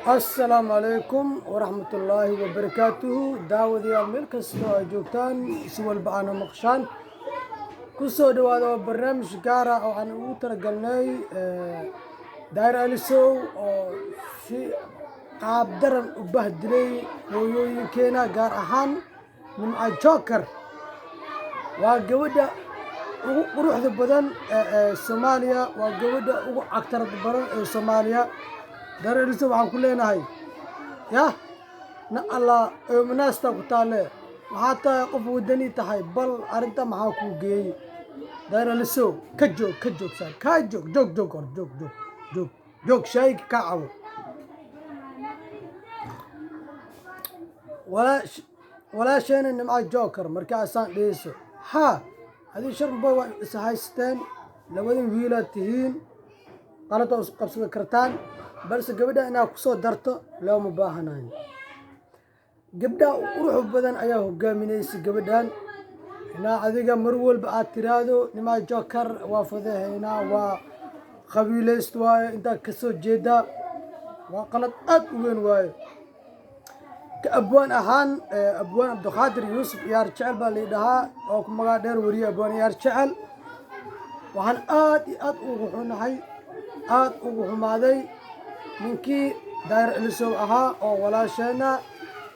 Assalaamu calaykum waraxmatullaahi wabarakaatuhu. Daawadayaal, meel kastoo ay joogtaan, si walba aana maqshaan, ku soo dhawaada waa barnaamij gaar ah oo aan ugu talagalnay Daahir Alisow oo si qaab daran u bahdilay hooyooyinkeena, gaar ahaan Nimco Joker. Waa gabadha ugu quruxda badan ee Soomaaliya, waa gabadha ugu cagtarada badan ee Soomaaliya. Daahir Alisow, waxaan ku leenahay, yah na Allah manaasta ku taale, waxaa tahay qof wadani tahay, bal arrinta maxaa kuu geeyey? Daahir Alisow, ka joog, ka joog, saan ka joog, joog, joog, hor joog, joog, joog, joog, shaayga ka cabo. Walaasheena Nimco Joker, markaasaan dhehayso haa, adii Sharmboy waa is haysteen, labadan wiilaad tihiin, qalad waa is qabsan kartaan, balse gabadha inaad kusoo darto looma baahanayo. Gabdhaha quruxda badan ayaa hogaaminaysa gabadhan. Inaa adiga mar walba aad tiraahdo Nimco Joker waa fadeexaynaa, waa qabiilayst waaye, intaa kasoo jeedaa, waa qalad aad u weyn waaye. Ka abwaan ahaan, Abwaan Cabdiqaadir Yuusuf Ciyaar Jecel baa laidhahaa, oo ku magac dheer wariye Abwaan Ciyaar Jecel. Waxaan aad iyo aad ugu xunahay, aad ugu xumaaday ninkii Daahir Alisow ahaa oo walaasheena.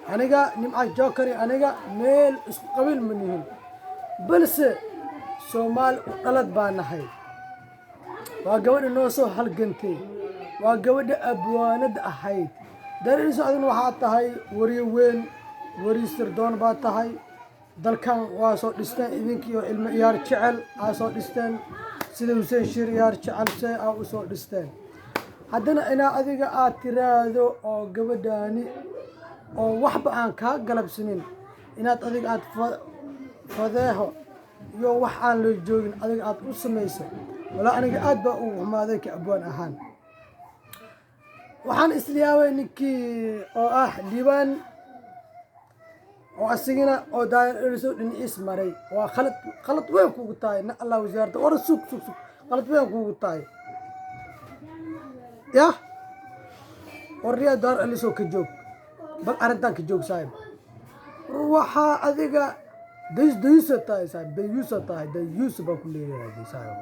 Aniga Nimco Joker iyo aniga meel isku qabiil ma nihin, balse Soomaali u dhalad baa nahay. Waa gabadha noo soo halgantay, waa gabadha abwaanada ahayd. Daahir Alisow, adigna waxaad tahay wariye weyn, wariye sirdoon baa tahay. Dalkan waa soo dhisteen idinkiiyo ilmo Ciyaar Jecel aa soo dhisteen, sida Hussein Shiir Ciyaar Jecel se aa u soo dhisteen. Haddana inaa adiga aad tiraahdo oo gabadhaani oo waxba aan kaa galabsanin, inaad adiga aad fadeexo iyo wax aan la joogin adiga aad u samayso, walaa aniga aad baa ugu xumaaday ka abwaan ahaan. Waxaan isliyaabay ninkii oo ah Liibaan oo asigina oo Daahir Alisow dhinaciis maray. Waa khalad, khalad weyn kugu tahay. Na Allah wasaarta war, sug, sug, sug, khalad weyn kugu tahay. Yah, warriyaa, Daahir Alisow, ka joog, bal arrintan ka joog, saaxib. Waxaa adiga dayus, dayusa tahay, saaxib, dayusa tahay, dayus baa ku leeyahay, saaxib,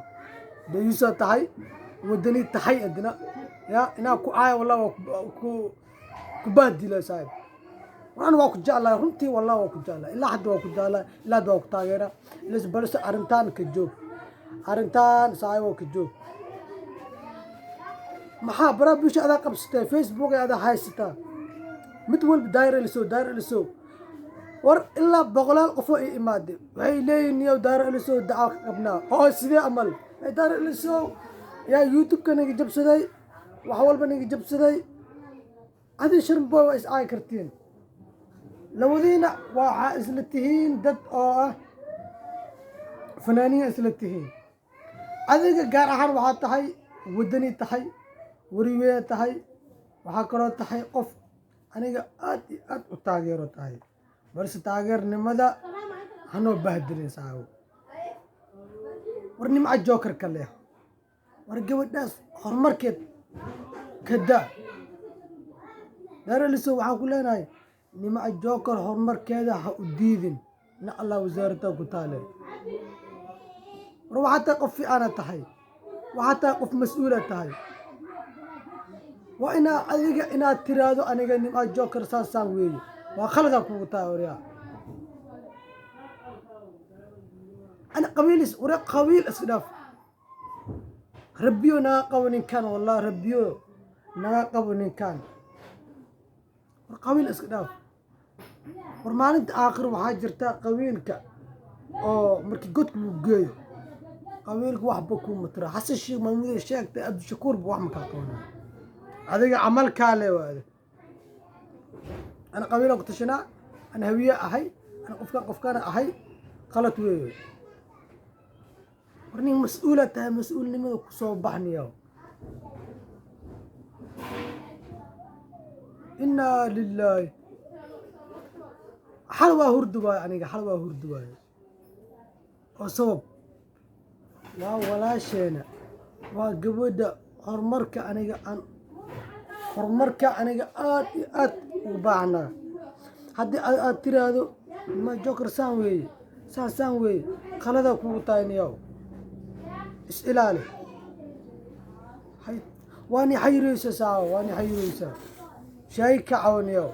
dayusa tahay, wadani tahay. Adina ya inaa ku caaya, wallah waa ku bahdila, saaxib. Waan waa ku jeclahay runtii, wallah waa ku jeclahay, ilaa hadda waa ku jeclahay, ilaa hadda waa ku taageera, balse arrintan ka joog, arrintan, saaxib, waa ka joog. Maxaa baraha bulsha adaa qabsatay, Facebook adaa haysataa, mid walba Daahir Alisow, Daahir Alisow. War ilaa boqolaal qofoo i imaaday waxay leeyihin, niyow, Daahir Alisow dacaa ka qabnaa oo sidee amal Daahir Alisow yaa YouTube-ka naga jabsaday, wax walba naga jabsaday. Adi Sharmboy waa is caagi kartiin, labadiina waxaa isla tihiin dad oo ah fanaaniin isla tihiin. Adiga gaar ahaan waxaa tahay wadani tahay, weriweya tahay, waxaa kaloo tahay qof aniga aad iyo aad u taageero tahay, balse taageernimada hanoo bahdilin, saaxibo. War Nimco Jokerka leh, war gabadhaas horumarkeed ka daa. Daahir Alisow, waxaan ku leenahay, Nimco Joker horumarkeeda ha u diidin. Na Allah wasaarata ku taale. War waxaa tahay qof fiicana tahay, waxaa tahay qof mas-uula tahay. Waa inaa adiga inaad tiraahdo aniga Nimco Joker saasaan weeye, waa khaladaa kugu tahay. Waryaa, ana qabiilis, wara qabiil iska dhaaf. Rabbiyo naga qabo ninkan, wallahi rabbiyo naga qabo ninkan. War qabiil iska dhaaf. War maalinta aakhir waxaa jirta qabiilka oo markii godka lagu geeyo, qabiilka waxba kuuma tira. Xasan Sheekh Maxamuud sheegtay, Cabdishakuurba wax makaa qabanaya, adiga camalkaa le waade. Ana qabiila ku tashanaa, ana Hawiye ahay, ana qofkan qofkana ahay, qalad weeye. War nin mas-uula tahay, mas-uulnimada kusoo baxniyo. Innaa lilaahi. Xal waa hurdi waayo, aniga xal waa hurdi waayo, oo sabab waa walaasheena, waa gabadha horumarka aniga aan Horumarka aniga aad iyo aad ugu baahnaa. Haddii aad tiraahdo ma Joker saan weeye, saan saan weeye, qaladaa kugu tahay niyow. Is ilaali. Waani xayiraysa saawa, waani xayiraysaa. Shaay ka cawniyow.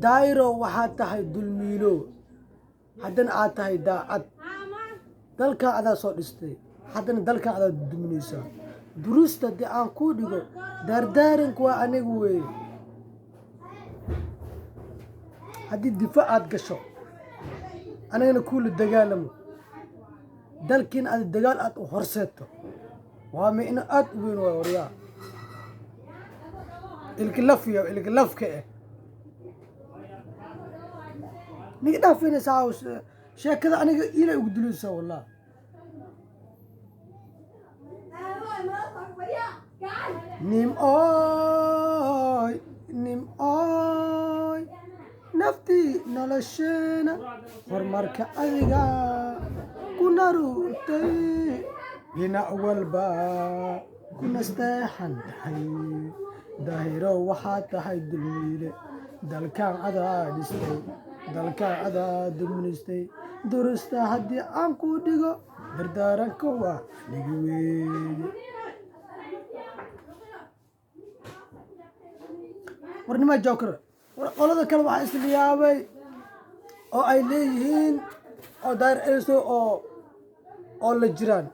Daayiro waxaad tahay dulmiilo, haddana aad tahay daacad. Dalkaa adaa soo dhistay, haddana dalkaa adaa duminaysaa. Duruusta haddii aan kuu dhigo, daardaaranku waa aniga weeye. Haddii difaac aad gasho, anigana kuula dagaalamo, dalkiina aad dagaal aad u horseedto, waa micno aad u weyn waay. Waryaa ilka laf iyo ilka lafka eh niga dhaafinaysaa sheekada aniga ilay ugu dilaysaa wallah. Nimcooy, nimcooy, naftii nolosheena horumarka adiga ku naruurtay, dhinac walba ku nasteexan tahay. Daahiro waxaad tahay dulmiile, dalkaan adaa dhistay, dalkaan adaa duministay. Durusta haddii aan ku dhigo, dardaaranka waa aniga weeye. War nimaa Joker, war qolada kale waxaa isla yaabay oo ay leeyihiin oo Daahir Elso oo la jiraan.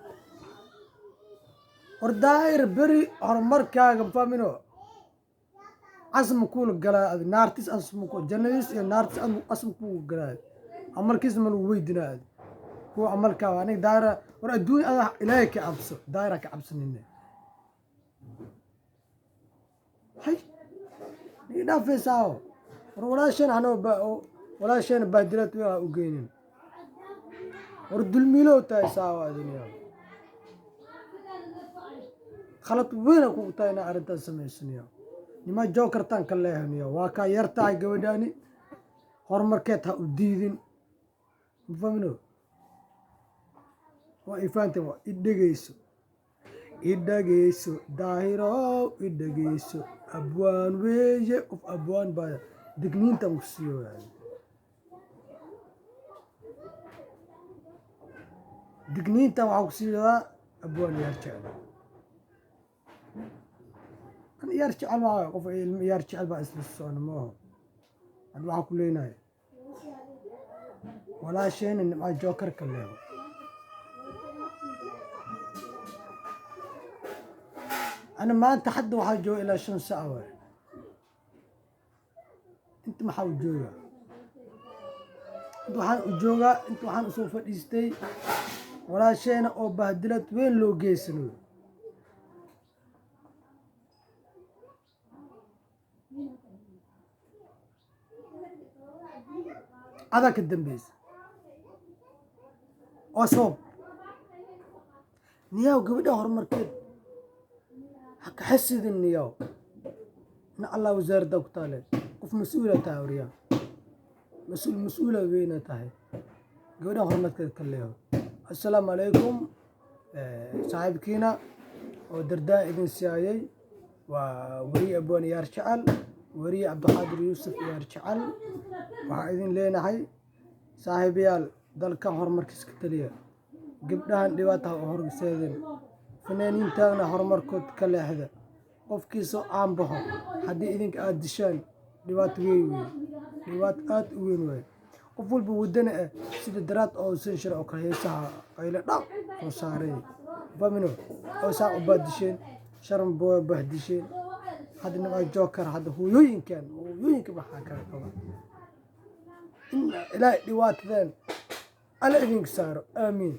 War Daahir, beri horumarkaaga mafahmino, casma kuula galaa adi, naartis asma ku jannadiis iyo naartis asma kuula galaa, amalkiis ma lagu weydinaa adi kuwa amalkaa aniga Daahira. War adduunya adaa Ilaahay ka cabso, Daahira ka cabsanine. Hay niga dhaafaysaa. War walaasheen hanoo walaasheena baadilaad waa u geynin. War dulmiilow tahay saawa adiniya, khalad weyna kugu tahay inaa arrintaas samaysaniyo. Nima Jokertaan ka leehaniyo, waa kaa yar tahay gabadhaani, horumarkeed ha u diidin. Mafahmino? Waa ifaanteen, waa idhegeyso, idhageyso Daahirow, idhageyso. Abwaan weeye, qof abwaan baa digniintan ku siiyo waay. Digniintan waxaa ku siiyaa abwaan yaar jecel. An iyaar jecel waa qof ilmo iyaar jecel baa isla socona maaho. Had waxaa ku leenahay walaasheena Nimca Jokerka leeho. Ana maanta hadda waxaa jooga ilaa 5 sac waay. Inta maxaa u joogaa? Inta waxaan u joogaa, inta waxaan usoo fadhiistay walaasheena oo bahdilad weyn loo geysanayo. Adaa ka dambeysa oo sabab niyaw gabadha horumarkeed ha ka xasidin niyaw. In Allah wasaaradda ku taale, qof mas-uula tahay. Waryaa mas-uul, mas-uula weyna tahay, gabadha horumarkeed ka leeho. Assalaamu calaykum. Saaxiibkiina oo dardaa idin siiyayay waa weriye abwaan iyaar jecel, weriye Cabdiqaadir Yuusuf iyaar jecel. Waxaan idin leenahay saaxiibayaal, dalkan horumarkiisa ka taliya, gabdhahan dhibaata ha u horseedin, fanaaniintana horumarkood ka leexda. Qofkiisoo aan baxo haddii idinka aada dishaan, dhibaato weyn wey, dhibaato aada u weyn waay. Qof walba wadani ah sida daraad oo senshir oo kale heesaha qayle dhaq soo saaray famino oo saa u baadisheen, Sharan Boy bahdisheen, hadda Nimca Joker, hadda hooyooyinkan, hooyooyinka maxaa kala qaba? In Ilaahay dhibaatadeen alla idinka saaro, aamiin.